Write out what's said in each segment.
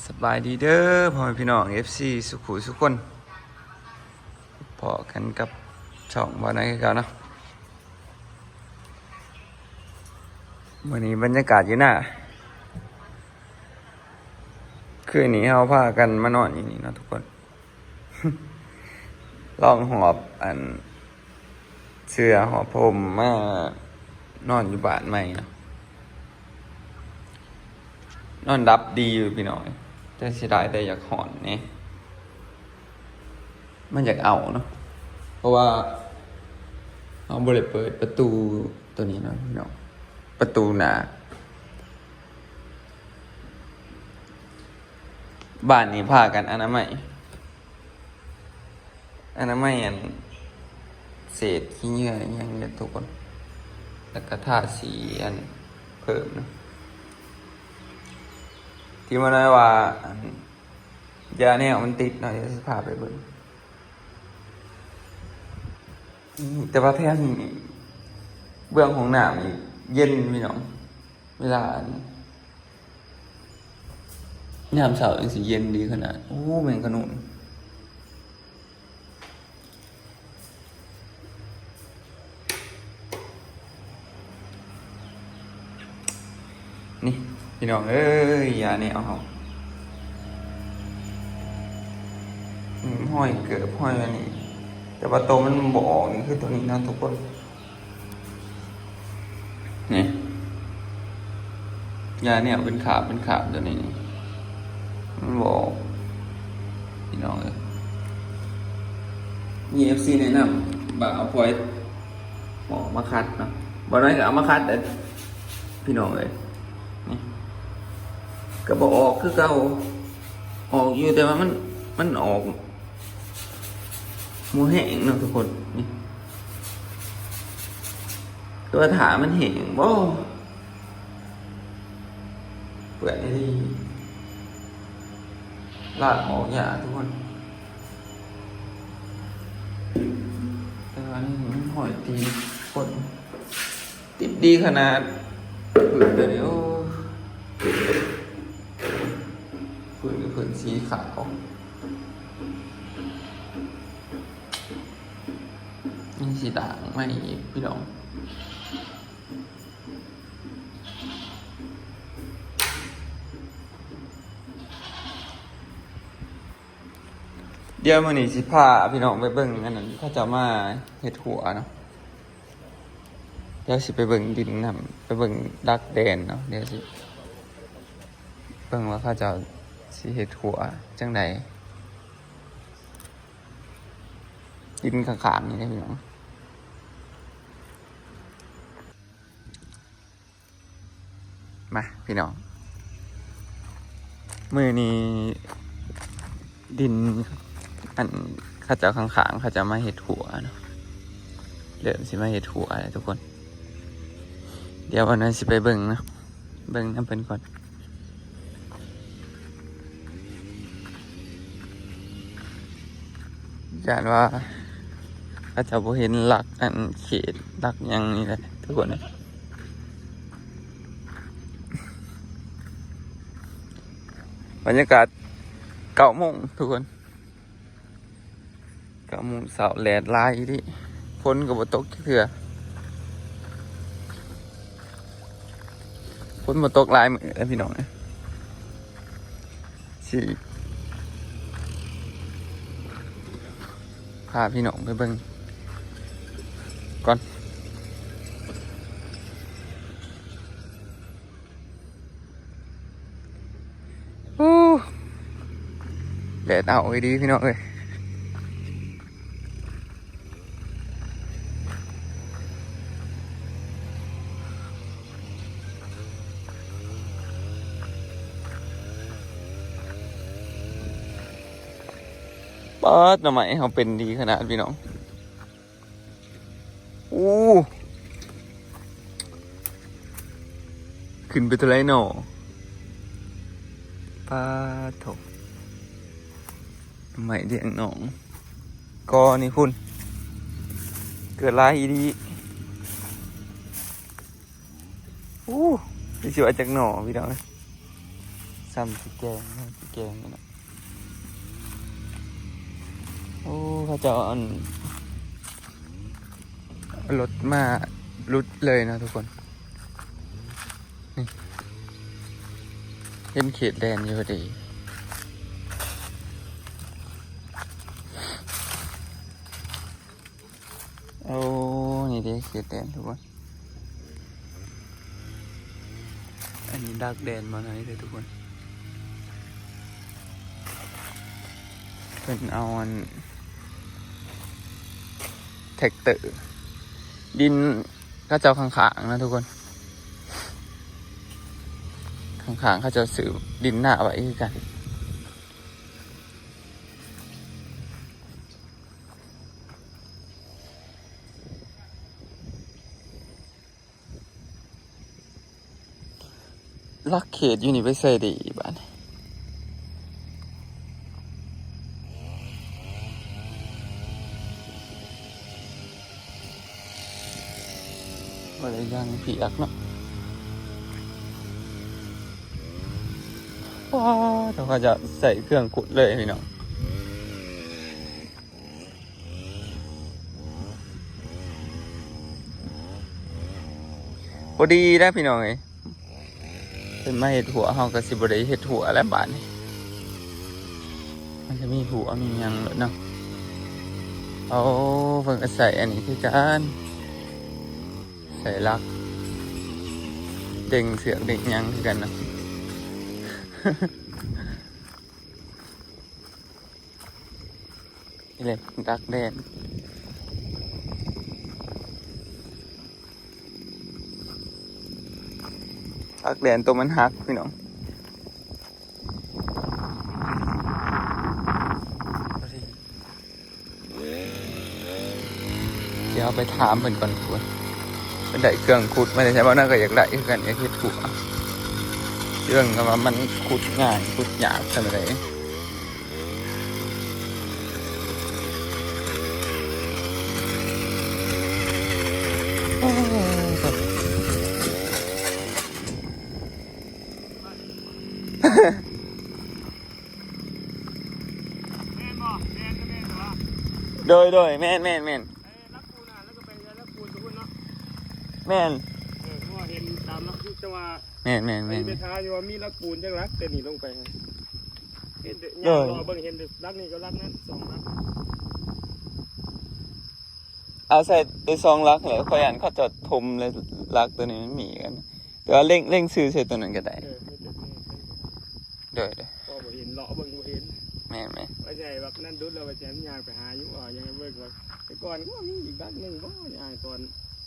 ສະບາຍດີເດີພໍ່ແມ່ພີ່ນ້ອງ ເອັຟຊີ ສຸຂູສຸຄົນ ພໍ້ກັນກັບຊ່ອງບ່າວນ້ອຍຄືເກົ່າເນາະ. ມື້ນີ້ບັນຍາກາດຢູ່ໜ້າ ຄືນນີ້ເຮົາພາກັນມານອນຢູ່ນີ້ເນາະທຸກຄົນ. ລອງຫອບອັນເສື່ອຫອບພົ່ມມານອນຢູ່ບ້ານໃໝ່ເນາະ. ນອນຫຼັບດີຢູ່ພີ່ນ້ອງ ແຕ່ເສຍດາຍແຕ່ຢາກຮ້ອນແດ່ ມັນຢາກເອົາເນາະ ເພາະວ່າເຮົາບໍ່ໄດ້ເປີດປະຕູໂຕນີ້ເນາະພີ່ນ້ອງ ປະຕູໜ້າ. ບ້ານນີ້ພາກັນອະນາໄມ ອະນາໄມອັນເສດຂີ້ເຫຍື້ອອີ່ຫຍັງເດ້ທຸກຄົນ ແລ້ວກະທາສີອັນເພີ່ມເນາະ ທີ່ມາໄດ້ວ່າອັນຢາແນວມັນຕິດເນາະ ດຽວຊິພາໄປເບິ່ງ. ອືມ ແຕ່ວ່າແຖວນີ້ນີ້ ເບື້ອງຫ້ອງນ້ຳນີ້ເຢັນພີ່ນ້ອງ ເວລາອັນ ຍາມເຊົ້າຈັ່ງຊິເຢັນດີຂະໜາດ. ໂອ້ ແມ່ນຂະໜຸນ ນີ້ພີ່ນ້ອງເອີຍ ຢາແນວເຮົາ ອືມ ຫ້ອຍເກີບ ຫ້ອຍອັນນີ້ ແຕ່ວ່າໂຕມັນບໍ່ອອກນີ້ຄືໂຕນີ້ເນາະທຸກຄົນ. ນີ້ ຢາແນວເປັນຂາບເປັນຂາບໂຕນີ້ ມັນບໍ່ອອກພີ່ນ້ອງເອີຍ. ມີເອັຟຊີແນະນຳວ່າເອົາພອຍໝອກມາຂັດເນາະ ບໍ່ໜ້ອຍກໍເອົາມາຂັດເດີ້ພີ່ນ້ອງເອີຍ. ນີ້ກໍບໍ່ອອກຄືເກົ່າ ອອກຢູ່ ແຕ່ວ່າມັນ ມັນອອກ ບໍ່ແຫ້ງເນາະທຸກຄົນ. ນີ້ ແຕ່ວ່າຖ້າມັນແຫ້ງບໍ່ ເປື້ອນອີ່ຫຼີ ລາກອອກຍາກທຸກຄົນ. ແຕ່ວ່ານີ້ມັນຫ້ອຍຕີນຄົນ ຕິດດີຂະໜາດ. ຜືນຕົວນີ້ ໂອ້ ຜືນກໍຜືນສີຂາວ ຍັງຊິດາງໃໝ່ອີກພີ່ນ້ອງ. ດຽວມື້ນີ້ຊິພາພີ່ນ້ອງໄປເບິ່ງອັນນັ້ນ ເຂົາເຈົ້າມາເຮັດຮົ້ວເນາະ. ດຽວຊິໄປເບິ່ງດິນນຳ ໄປເບິ່ງຫຼັກແດນເນາະ. ດຽວຊິເບິ່ງວ່າເຂົາເຈົ້າຊິເຮັດຮົ້ວຈັ່ງໃດ ດິນຂ້າງໆນີ້ເດ້ພີ່ນ້ອງ. ມາພີ່ນ້ອງ ມື້ນີ້ດິນອັນເຂົາເຈົ້າຂ້າງໆ ເຂົາເຈົ້າມາເຮັດຮົ້ວເນາະ ເລີ່ມຊິມາເຮັດຮົ້ວແລ້ວທຸກຄົນ. ດຽວວັນນັ້ນຊິໄປເບິ່ງເນາະ ເບິ່ງນຳເພິ່ນກ່ອນ. ຢ້ານວ່າເຂົາເຈົ້າບໍ່ເຫັນຫຼັກອັນເຂດຫຼັກຫຍັງນີ້ແຫຼະທຸກຄົນ. ບັນຍາກາດເກົ້າໂມງທຸກຄົນ ເກົ້າໂມງເຊົ້າ ແດດຫຼາຍອີ່ຫຼີ ຝົນກໍບໍ່ຕົກຈັກເທື່ອ. ຝົນບໍ່ຕົກຫຼາຍມື້ແລ້ວພີ່ນ້ອງ ຊິພາພີ່ນ້ອງໄປເບິ່ງກ່ອນ. ໂອ້ ແດດເອົາອີ່ຫຼີພີ່ນ້ອງເອີຍ. ປາດ ໜໍ່ໄມ້ເຮົາເປັນດີຂະໜາດພີ່ນ້ອງ. ໂອ້ ຂຶ້ນໄປເທົ່າໃດນໍ ປາດໂທ້ ໜໍ່ໄມ້ລ້ຽງນ້ອງ ກໍນີ້ພຸ້ນ ເກີດຫຼາຍອີ່ຫຼີ. ໂອ້ ຊິວ່າຈັກໜໍ່ພີ່ນ້ອງເອີຍ. ຊ້ຳຊິແກງ ຊິແກງນີ້ນະ. ໂອ້ ເຂົາເຈົ້າເອົາອັນ ລົດມາຫຼຸດເລີຍເນາະທຸກຄົນ. ນີ້ ເຫັນເຂດແດນຢູ່ພໍດີ. ໂອ້ ນີ້ເດ້ເຂດແດນທຸກຄົນ. ອັນນີ້ດັກແດນບໍ່ ອັນນີ້ເດ້ທຸກຄົນ. ເພິ່ນເອົາອັນແທັກເຕີ ດິນເຂົາເຈົ້າຂ້າງໆນະທຸກຄົນ. ຂ້າງໆເຂົາເຈົ້າຊື້ດິນນາໄວ້ຄືກັນ. ຫຼັກເຂດຢູ່ນີ້ໄປໃສດີບາດນີ້? ບໍ່ໄດ້ຢ່າງພຽກເນາະ. ວ້າ ເຂົາເຈົ້າໃຊ້ເຄື່ອງຂຸດເລີຍພີ່ນ້ອງ. ພໍດີແລ້ວພີ່ນ້ອງເອີຍ ເພິ່ນມາເຮັດຮົ້ວ ເຮົາກໍຊິບໍ່ໄດ້ເຮັດຮົ້ວແລ້ວບາດນີ້. ມັນຈະມີຮົ້ວມີຫຍັງໂລດເນາະ. ໂອ້ ເພິ່ນກໍໃຊ້ອັນນີ້ຄືກັນ ໃສ່ຫຼັກ ເດັ່ງເຊືອກເດັ່ງຫຍັງຄືກັນເນາະ. ນີ້ແຫຼະດັກແດນ ດັກແດນໂຕມັນຫັກພີ່ນ້ອງ. ດຽວໄປຖາມເພິ່ນກ່ອນທຸກຄົນ ເພິ່ນໄດ້ເຄື່ອງຂຸດມາແຕ່ໃສ. ເວົ້ານຳກໍຢາກໄດ້ຄືກັນ ຢາກເຮັດຮົ້ວ ເລື່ອງວ່າມັນຂຸດງ່າຍຂຸດຍາກສ່ຳໃດ. ແມ່ນບໍ່? ແມ່ນ ແມ່ນບໍ່? ໂດຍ ໂດຍ ແມ່ນ ແມ່ນ ແມ່ນ ໄອ້ຫຼັກປູນນະ ແລ້ວກໍໄປເຮືອນຫຼັກປູນຕົວພຸ້ນເນາະ. ແມ່ນ ເອີ ເພາະວ່າເຫັນຕາມຫຼັກຢູ່ ແຕ່ວ່າ ແມ່ນ ແມ່ນ ແມ່ນ ໄປຖ້າຢູ່ວ່າມີຫຼັກປູນຈັກຫຼັກ ແຕ່ນີ້ລົງໄປ ເຫັນແຕ່ ໂດຍ ຍ່າງເລາະເບິ່ງ ເຫັນແຕ່ຫຼັກນີ້ກັບຫຼັກນັ້ນ ສອງຫຼັກ. ເອົາໃສ່ໄປສອງຫຼັກແຫຼະ ຂ້ອຍຢ້ານເຂົາເຈົ້າຖົມແລ້ວ ຫຼັກຕົວນີ້ມັນມີກັນ ແຕ່ວ່າເລັງ ເລັງຊື່ໃສ່ຕົວນັ້ນກໍໄດ້. ເອີ ມີແຕ່ນີ້ ໂດຍ ໂດຍ ກໍບໍ່ເຫັນ ເລາະເບິ່ງບໍ່ເຫັນ. ແມ່ນໆ ວ່າຊິໃຫ້ບັກນັ້ນດຸດແລ້ວ ວ່າຊິໃຫ້ມັນຍ່າງໄປຫາຢູ່ ວ່າຍັງເບິ່ງວ່າ ແຕ່ກ່ອນກໍມີອີກຫຼັກໜຶ່ງບໍ່ ຍ່າງຕອນ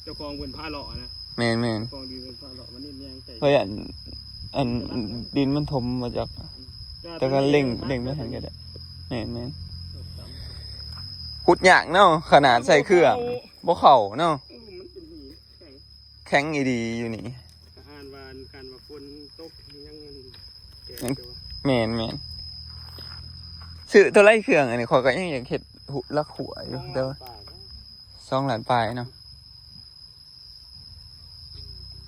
ເຈົ້າຂອງເພິ່ນພາເລາະນະ. ແມ່ນໆ ເຈົ້າຂອງດິນເພິ່ນພາເລາະ ມັນນີ້ຍ່າງໄກ ເພາະອັນ ອັນດິນມັນຖົມມາຈາກ ອືມ ແຕ່ກໍເລັງ ເລັງໄປຫັ້ນກໍໄດ້. ແມ່ນໆ ຂຸດຍາກເນາະ ຂະໜາດໃສ່ເຄື່ອງບໍ່ເຂົ້າເນາະ. ເອີ ມັນເປັນຫີນແຂງ ແຂງອີ່ຫຼີຢູ່ນີ້. ກະອ່ານວ່າ ອັນ ຄັນວ່າຝົນຕົກຍັງ ແມ່ນໆ ຊື້ເທົ່າໃດເຄື່ອງອັນນີ້? ຂ້ອຍກໍຍັງຢາກເຮັດ ຫຼັກຮົ້ວຢູ່ ແຕ່ວ່າສອງລ້ານປາຍເນາະ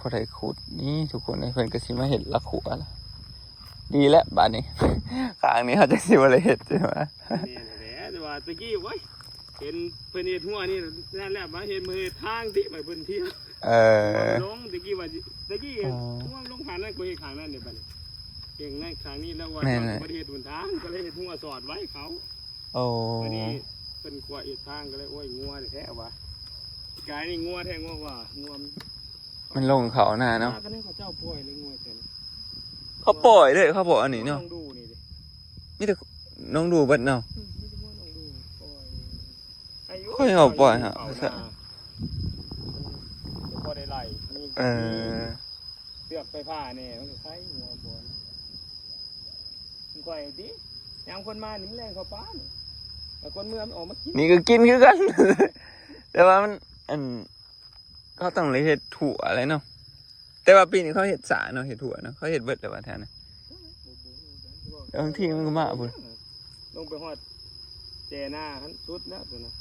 ພໍໄດ້ຂຸດ. ນີ້ທຸກຄົນເອີຍ ເພິ່ນກໍຊິມາເຮັດຫຼັກຮົ້ວລະ ດີແລ້ວບາດນີ້ ຂ້າງນີ້ເຮົາຈັກຊິບໍ່ໄດ້ເຮັດໃຊ່ໄໝ? ແມ່ນແຫຼະ ແຕ່ວ່າຕະກີ້ ໂອ້ຍ ເຫັນເພິ່ນເຮັດຮົ້ວນີ້ນັ້ນແຫຼະ ມາເຮັດ ມາເຮັດທາງຕິ ມາເພິ່ນທ່ຽວ. ເອີ ລົງຕະກີ້ວ່າ ຕະກີ້ ອໍ ຮ່ວມລົງຂ້າງນັ້ນ ກໍເຮັດຂ້າງນັ້ນເດ້ ບັດນີ້ເຮັດໃນຂ້າງນີ້ແລ້ວວ່າ ແມ່ນແຫຼະ ບໍ່ໄດ້ເຮັດຫົນທາງ ກໍເລີຍເຮັດຮົ້ວສອດໄວ້ເຂົາ. ໂອ້ ບັດນີ້ເພິ່ນກວດເຮັດທາງ ກໍເລີຍ ໂອ້ຍ ງົວແທ້ວ່າ ກາຍນີ້ງົວແທ້ ງົວວ່າ ງົວ ມັນລົງເຂົ້ານາເນາະ. ນາກໍແນວເຂົາເຈົ້າປ່ອຍເລີຍ ງົວແທ້ ເຂົາປ່ອຍເລີຍ ເຂົາບໍ່ອັນນີ້ເນາະ. ນ້ອງດູນີ້ເດ້ ມີແຕ່ນ້ອງດູເບິດເນາະ. ອືມ ມີແຕ່ງົວນ້ອງດູປ່ອຍ ໃຫ້ຢູ່ ຂ້ອຍເອົາປ່ອຍຫາ ເຂົ້ານາ ພໍໄດ້ໄລ່ ມີ ເອີ ມີເຊືອກໄຟຟ້າແດ່ ມັນກໍໄຄງົວບ່ອນ. ຂ້ອຍຕິ ຍາມຄົນມານີ້ມັນແລ່ນເຂົ້າປ່ານີ້ ແລ້ວຄົນເມືອມັນອອກມາກິນ ນີ້ກໍກິນຄືກັນ ແຕ່ວ່າມັນ ອັນ ເຂົາຕ້ອງໄດ້ເຮັດຮົ້ວແຫຼະເນາະ. ແຕ່ວ່າປີນີ້ເຂົາເຮັດສາເນາະ ເຮັດຮົ້ວເນາະ ເຂົາເຮັດເບິດແລ້ວວ່າແຖວນັ້ນ. ແຕ່ບາງທີມັນກໍມາພຸ້ນ ລົງໄປຮອດແຈນາຫັ້ນສຸດແລ້ວຕົວນັ້ນ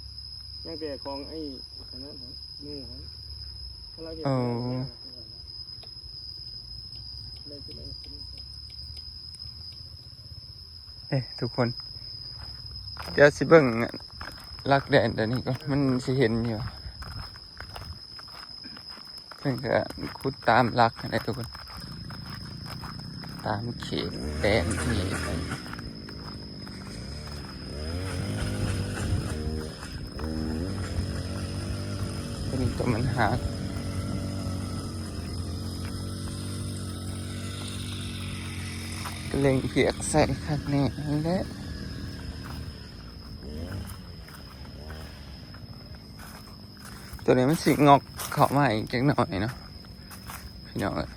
ຍັງແຕ່ຂອງໄອ້ອັນນັ້ນຫັ້ນ ໜູຫັ້ນ ຖ້າລາວເຮັດ ໂອ້ ແລ້ວຊິໄດ້ກິນ. ເດ້ທຸກຄົນ ດຽວຊິເບິ່ງຫຼັກແດນຕົວນີ້ກ່ອນ ມັນຊິເຫັນຢູ່. ເພິ່ນກໍຂຸດຕາມຫຼັກຫັ້ນແຫຼະທຸກຄົນ ຕາມເຂດແດນທີ່ ຕົວນີ້ຕົວມັນຫັກ ກໍເລັ່ງພຽກໃສ່ຄັກແນ່ຫັ້ນແຫຼະ. ຕົວນີ້ມັນຊິງອກເຂົ້າມາອີກຈັກໜ້ອຍເນາະພີ່ນ້ອງເອີຍ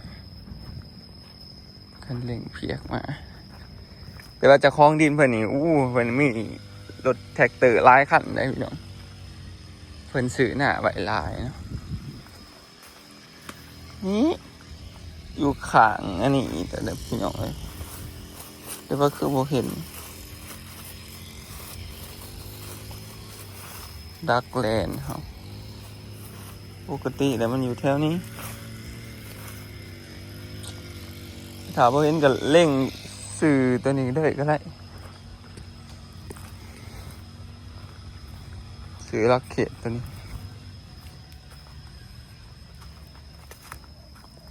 ຄັນເລັ່ງພຽກມາ. ແຕ່ວ່າເຈົ້າຂອງດິນເພິ່ນນີ້ ໂອ້ ເພິ່ນມີລົດແທຣັກເຕີຫຼາຍຄັນເດ້ພີ່ນ້ອງ ເພິ່ນຊື້ໜ້າໄວ້ຫຼາຍເນາະ. ນີ້ຢູ່ຂ້າງອັນນີ້ອີກແລ້ວເດີພີ່ນ້ອງເອີຍ ແຕ່ວ່າຄືບໍ່ເຫັນ ດັກແລນເຮົາ ປົກກະຕິແລ້ວມັນຢູ່ແຖວນີ້ ຖ້າບໍ່ເຫັນກໍເລັ່ງຊື້ຕົວນີ້ເລີຍກໍໄດ້ ຊື້ລັກເຂດຕົວນີ້.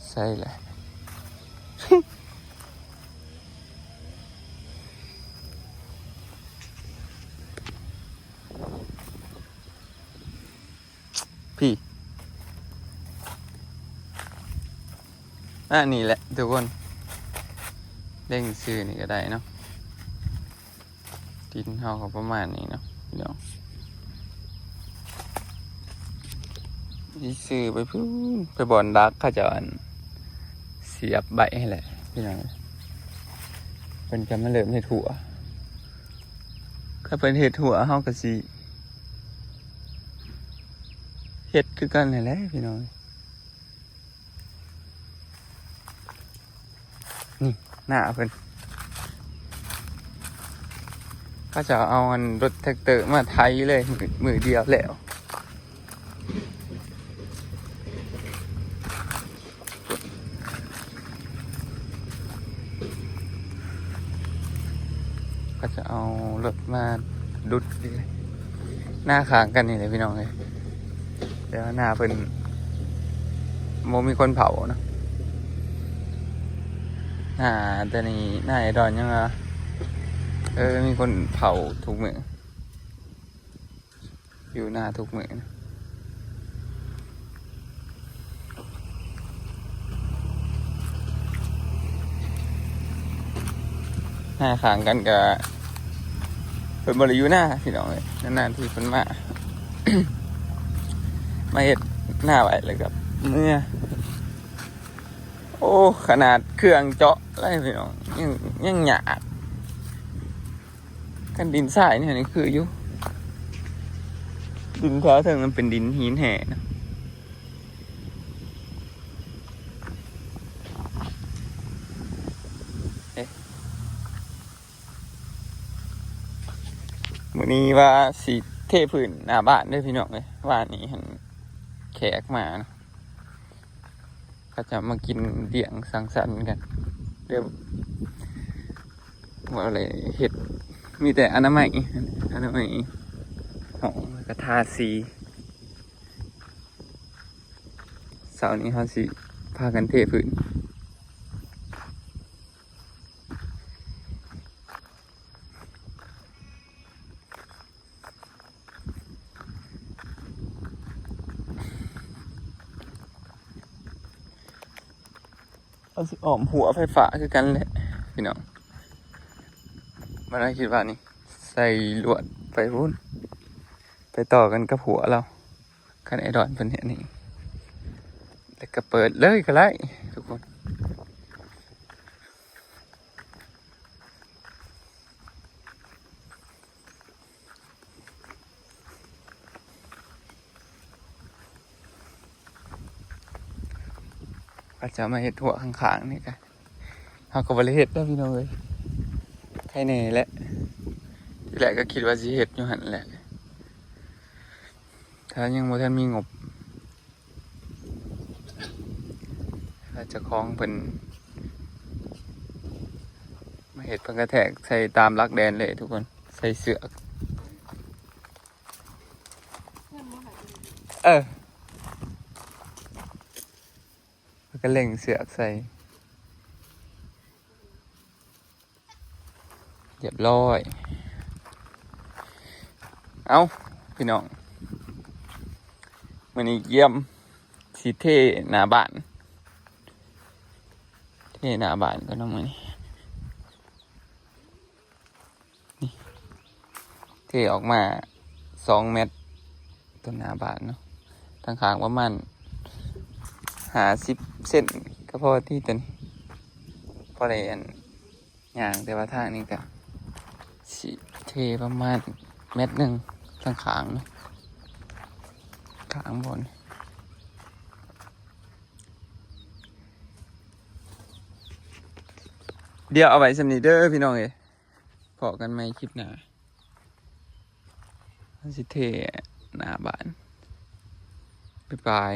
ໃສ່ແຫຼະ ພີ້ ອັນນີ້ແຫຼະທຸກຄົນ ເລັ່ງຊື້ນີ້ກໍໄດ້ເນາະ. ດິນເຮົາກໍປະມານນີ້ເນາະພີ່ນ້ອງ ຊິຊື້ໄປພຸ້ນ ໄປບ່ອນດັກເຂົາເຈົ້າອັນສຽບໃບຫັ້ນແຫຼະພີ່ນ້ອງ. ເພິ່ນກໍມາເລີ່ມເຮັດຮົ້ວ ຖ້າເພິ່ນເຮັດຮົ້ວເຮົາກໍຊິເຮັດຄືກັນຫັ້ນແຫຼະພີ່ນ້ອງ. ນີ້ໜ້າເພິ່ນ ເຂົາເຈົ້າເອົາອັນລົດແທຣັກເຕີມາໄຖເລີຍ ມື້ ມື້ດຽວແລ້ວ ເຂົາເຈົ້າເອົາລົດມາດຸດ ໜ້າຂ້າງກັນນີ້ແຫຼະພີ່ນ້ອງເອີຍ ແຕ່ວ່າໜ້າເພິ່ນບໍ່ມີຄົນເຜົາເນາະ. ໜ້າແຕ່ນີ້ ໜ້າໄອ້ດອນຍັງວ່າ ເອີ ມີຄົນເຜົາທຸກມື້ ຢູ່ນາທຸກມື້ນະ. ໜ້າຂ້າງກັນກະເພິ່ນບໍ່ໄດ້ຢູ່ນາພີ່ນ້ອງເອີຍ ນານໆທີເພິ່ນມາ ມາເຮັດນາໄວ້ແລ້ວກໍເມືອ. ໂອ້ ຂະໜາດເຄື່ອງເຈາະເລີຍພີ່ນ້ອງ ຍັງ ຍັງຍາກ. ຄັນດິນຊາຍນີ້ ນີ້ຄືຢູ່ ດິນແຖວເທິງມັນເປັນດິນຫີນແຮ່ນະ. ເອະ ມື້ນີ້ວ່າຊິເທພື້ນໜ້າບ້ານເດີພີ່ນ້ອງເອີຍ ວານນີ້ຫັ້ນແຂກມານະ ເຂົາເຈົ້າມາກິນລ້ຽງສັງສັນກັນ ແບບວ່າໄດ້ເຮັດ ມີແຕ່ອະນາໄມ ອະນາໄມຫ້ອງ ແລ້ວກໍທາສີ. ເຊົ້ານີ້ເຮົາຊິພາກັນເທພື້ນ. ເຮົາຊິອ້ອມຮົ້ວໄຟຟ້າຄືກັນແຫຼະພີ່ນ້ອງ. ມາລາຄິດວ່ານີ້ ໃສ່ລວດໄປພຸ້ນ ໄປຕໍ່ກັນກັບຮົ້ວລາວ. ຄັນໄອ້ດອນເພິ່ນເຮັດນີ້ ແລ້ວກໍເປີດເລີຍກໍໄດ້ທຸກຄົນ. ເຂົາເຈົ້າມາເຮັດຮົ້ວຂ້າງໆນີ້ກະ ເຮົາກໍບໍ່ໄດ້ເຮັດເດີພີ່ນ້ອງເອີຍ. ໄຄແນ່ແຫຼະ ທີແລກກໍຄິດວ່າຊິເຮັດຢູ່ຫັ້ນແຫຼະ ແຕ່ຍັງບໍ່ທັນມີງົບ. ເຈົ້າຂອງເພິ່ນ ມາເຮັດ ເພິ່ນກະແທກໃສ່ຕາມຫຼັກແດນເລີຍທຸກຄົນ ໃສ່ເຊືອກ ເອີ ເພິ່ນກະເລັ່ງເຊືອກໃສ່ ຮຽບຮ້ອຍ. ເອົ້າ ພີ່ນ້ອງ ມື້ນີ້ຢ້ຽມ ຊິເທໜ້າບ້ານ ເທໜ້າບ້ານກ່ອນເນາະມື້ນີ້. ນີ້ ເທອອກມາສອງແມັດ ຕົວໜ້າບ້ານເນາະ ທາງຂ້າງປະມານຫ້າສິບເຊັນ ກະພໍຕິຕົວນີ້ ພໍໄດ້ອັນຍ່າງ ແຕ່ວ່າທາງນີ້ກະຊິເທປະມານແມັດໜຶ່ງ ທາງຂ້າງເນາະ ຂ້າງບົນ. ດຽວເອົາໄວ້ສ່ຳນີ້ເດີພີ່ນ້ອງເອີຍ ພໍ້ກັນໃໝ່ຄລິບໜ້າ ຊິເທໜ້າບ້ານ ບາຍບາຍ.